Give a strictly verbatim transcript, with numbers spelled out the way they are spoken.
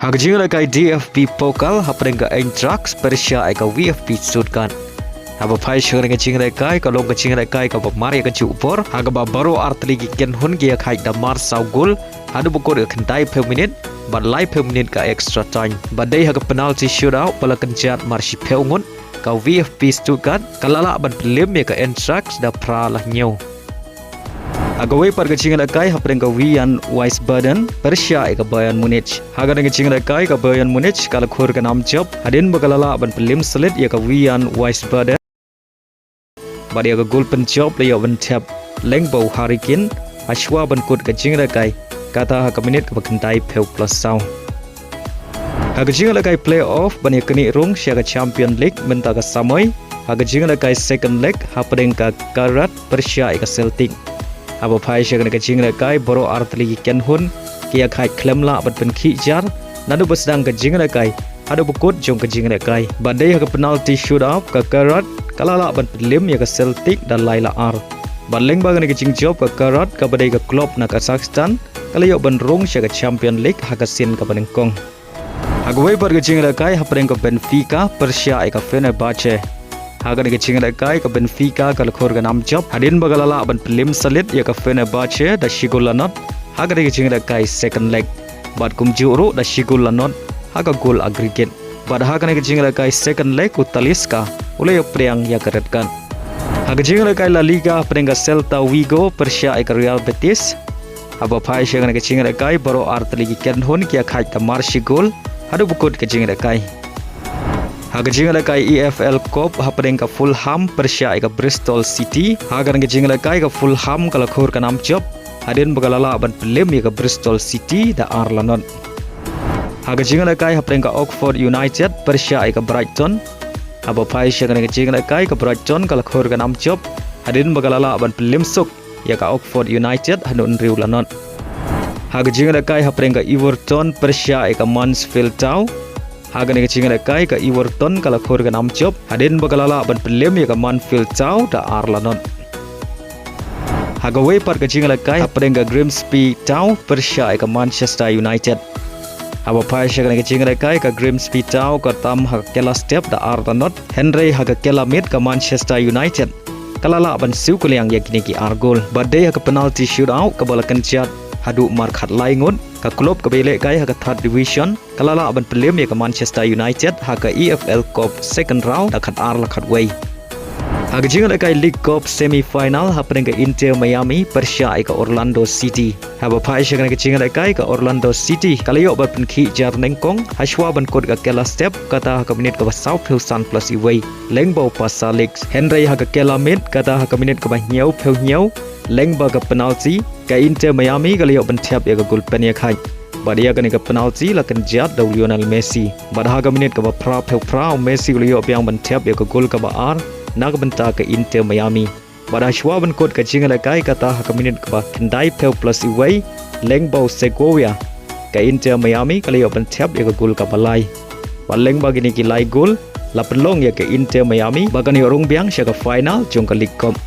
Ha ka jingïalehkai D F B Pokal hapdeng ka Eintracht pyrshah ïa ka V F B Stuttgart. Haba phai sha ka jingïalehkai ka long ka jingïalehkai kaba mar ïa ka jubor ha kaba baroh artylli ki kynhun ki ïakhaid da mar saw gol haduh ba kut ka khyndai phew minit bad lai phew minit ka extra time. Bad dei ha ka penalty shootout ba la kynjat mar shi phew ngut ka V F B Stuttgart ka la lah ban pynlem ïa ka Eintracht da phra la hynñiew. Ha kawei pat ka jingïalehkai hapdeng ka Wien Wiesbaden pyrshah ïa ka Bayern Munich. Ha kane ka jingïalehkai ka Bayern Munich ka la khur ka nam jop hadien ba ka la lah ban pynlem slit ïa ka Wien Wiesbaden. Bad ïa ka gol pynjop la ïoh ban thep lyngba u Harry Kane ha shuwa ban kut ka jingïalehkai kata ha ka minit kaba khyndai phew plus saw. Ha ka jingïalehkai playoff ban ïa knieh rung sha ka Champion League mynta ka samoi ha ka jingïalehkai second leg hapdeng ka Karat pyrshah ïa ka Celtic. Haba phai sha kane ka jingïalehkai baroh artylli ki kynhun ki ïakhaid khlem lah ban pynkhih jar naduh ba sdang ka jingïalehkai haduh ba kut jong ka jingïalehkai. Bad dei ha ka penalty shootout ka Karat ka la lah ban pynlem ïa ka Celtic da lai la ar. Bad lyngba kane ka jingjop ka Karat kaba dei ka klub na Kazakhstan ka la ïoh ban rung sha ka Champion League ha ka sien kaba nyngkong. Ha kawei pat ka jingïalehkai hapdeng ka Benfica pyrshah ïa ka Fenerbahce. Ha kane ka jingïalehkai ka Benfica ka la khur ka nam jop hadien ba ka la lah ban pynlem slit ïa ka Fenerbahce da shi gol la nod ha kane ka jingïalehkai second leg. Bad kumjuh ruh da shi gol la nod ha ka gol aggregate. Bad ha kane ka jingïalehkai second leg u Talisca u la ïoh pdiang ïa ka red card. Ha ka jingïalehkai La Liga hapdeng ka Celta Vigo pyrshah ïa ka Real Betis. Haba phai sha kane ka jingïalehkai baroh artylli ki kynhun ki ïakhaid da mar shi gol haduh ba kut ka jingïalehkai. Ha ka jingïalehkai E F L Cup hapdeng ka Fulham pyrshah ïa ka Bristol City. Ha kane ka jingïalehkai ka Fulham ka la khur ka nam jop hadien ba ka la lah ban pynlem ïa ka Bristol City da ar la nod. Ha ka jingïalehkai hapdeng ka Oxford United pyrshah ïa ka Brighton. Haba phai sha kane ka jingïalehkai ka Brighton ka la khur ka nam jop hadien ba ka la lah ban pynlem suk ïa ka Oxford United haduh hynriew la nod. Ha ka jingïalehkai hapdeng ka Everton pyrshah ïa ka Mansfield Town. Ha kane ka jingïalehkai ka Everton ka la khur ka nam jop hadien ba ka la lah ban pynlem ïa ka Mansfield Town da ar la nod. Ha kawei pat ka jingïalehkai hapdeng ka Grimsby Town pyrshah ïa ka Manchester United. Haba phai sha kane ka jingïalehkai ka Grimsby Town ka tam ha ka kylla step da ar la nod. Hynrei ha ka kylla miet ka Manchester United ka la lah ban siew kylliang ïa kine ki ar gol. Bad dei ha ka penalty shootout kaba la kynjat haduh mar khatlai ngut ka klub kaba ïalehkai ha ka third division ka la lah ban pynlem ïa ka Manchester United ha ka E F L Cup second round da khatar la khatwei. Ha ka jingïalehkai League Cup semi final hapdeng ka Inter Miami pyrshah ïa ka Orlando City. Haba phai sha kane ka jingïalehkai ka Orlando City ka la ïoh ban pynkhih jar nyngkong ha shuwa ban kut ka kylla step kata ha ka minit kaba saw phew san plus iwei lyngba u Pasalic. Hynrei ha ka kylla miet kata ha ka minit kaba hynñiew phew hynñiew lyngba ka penalty ka Inter Miami ka la ïoh ban thep ïa ka gol pynïakhaid. Bad ïa kane ka penalty la kynjat da u Lionel Messi. Bad ha ka minit kaba phra phew phra u Messi u la ïoh biang ban thep ïa ka gol kaba ar na ka bynta ka Inter Miami. Bad ha shuwa ban kut ka jingïalehkai kata ha ka minit kaba khyndai phew plus iwei lyngba u Segovia ka Inter Miami ka la ïoh ban thep ïa ka gol kaba lai. Bad lyngba kine ki lai gol la pynlong ïa ka Inter Miami ba kan ïoh rung biang sha ka final jong ka League Cup.